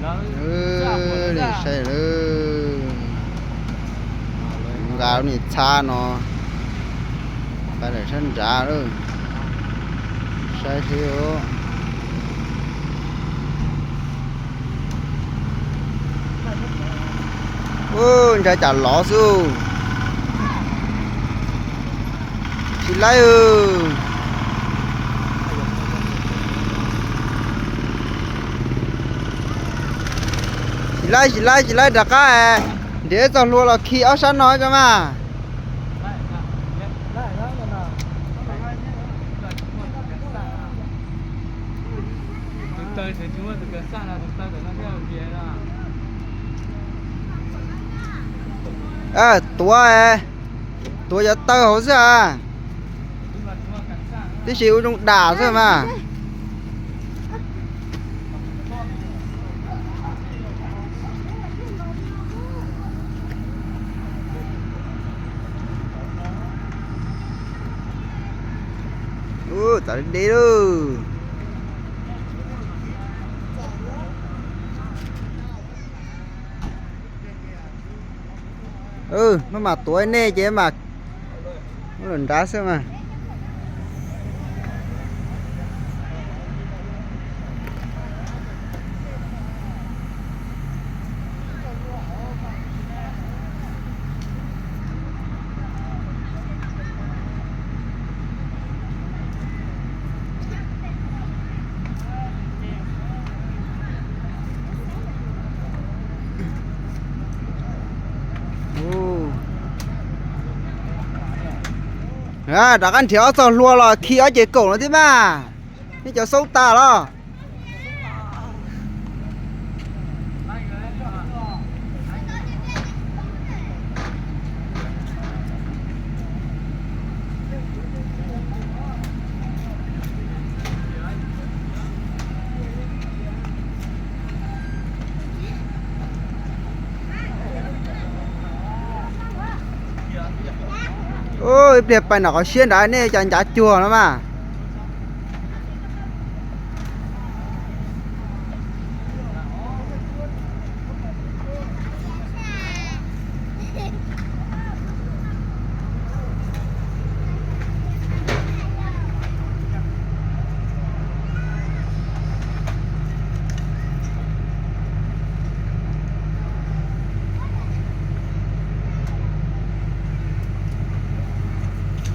Saib lawm, nqa lub niag txhab no, nqa daim sab nrad lawm, saib seb. Ntshai tsam lov xwb. Tsis laib. Tsis laib, tsis laib, tsis laib, rov qab. Nrhiav txoj hlua los khi ob sab no tso mas. Tuav, tuav cov taw hauv xwb a. Tib si ua zoo dam xwb mas. Ub, txawv deb lauj. Maj mam tuav nej ces mas, muab lawm nrad xwb mas. Rov qab nrhiav ob txoj hlua los khi ob ces kaum no thiab mas. Nej cov xaub tas los. Ib pliag pais nram qhov siab nrad nej cas ncav cuag no mas.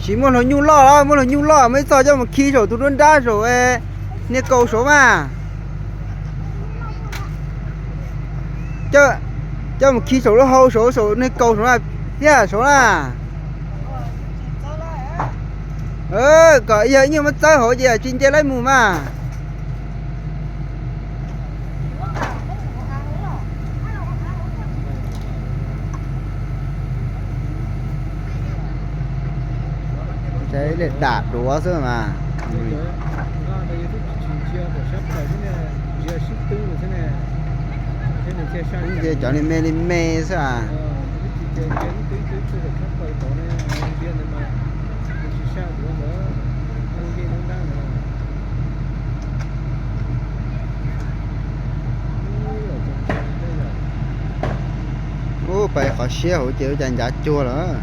Tsis muaj hlua nyuj loj los, muaj hlua nyuj loj muaj ib txoj coj mus khi saum tus nruab nrab saum niag kaus saud mas. Coj mus khi saum lub hau saud, saum niag kaus saud na, thiab saud na. Kom yog ib nyuag muab txawb hauv ces tsis nce laib mus mas. Ib pliag dam duav xwb mas. Cov li me li me xwb as. Ub, pais qhov siab hauv ces ua cas ncav cuag lawm.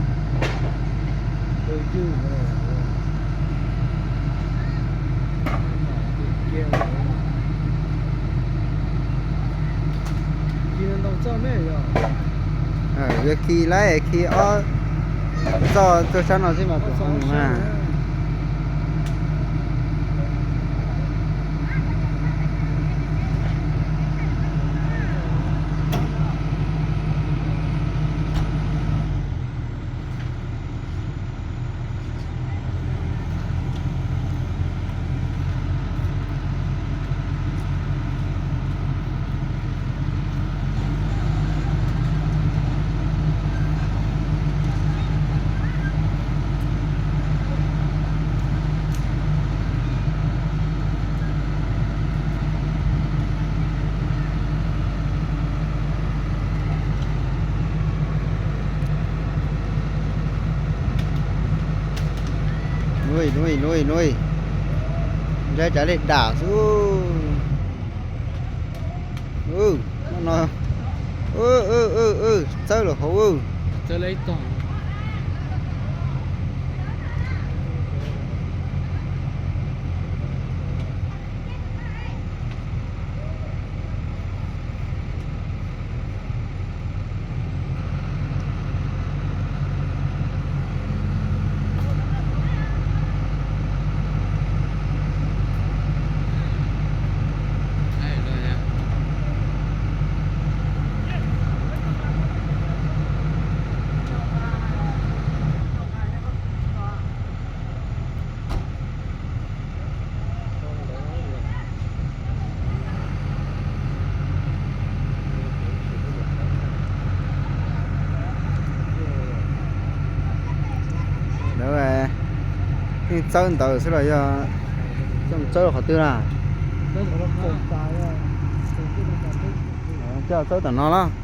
Yog khi laib khi ob txoj tuaj sab no xwb mas kuv ho mus mas. Nuj, nuj, nuj, ntshai tsam li dam xwb. No, txawb los hauv. Lawv yeej txawb ntawd xwb los yog txawb qhov twg na? Coj txawb tom no los?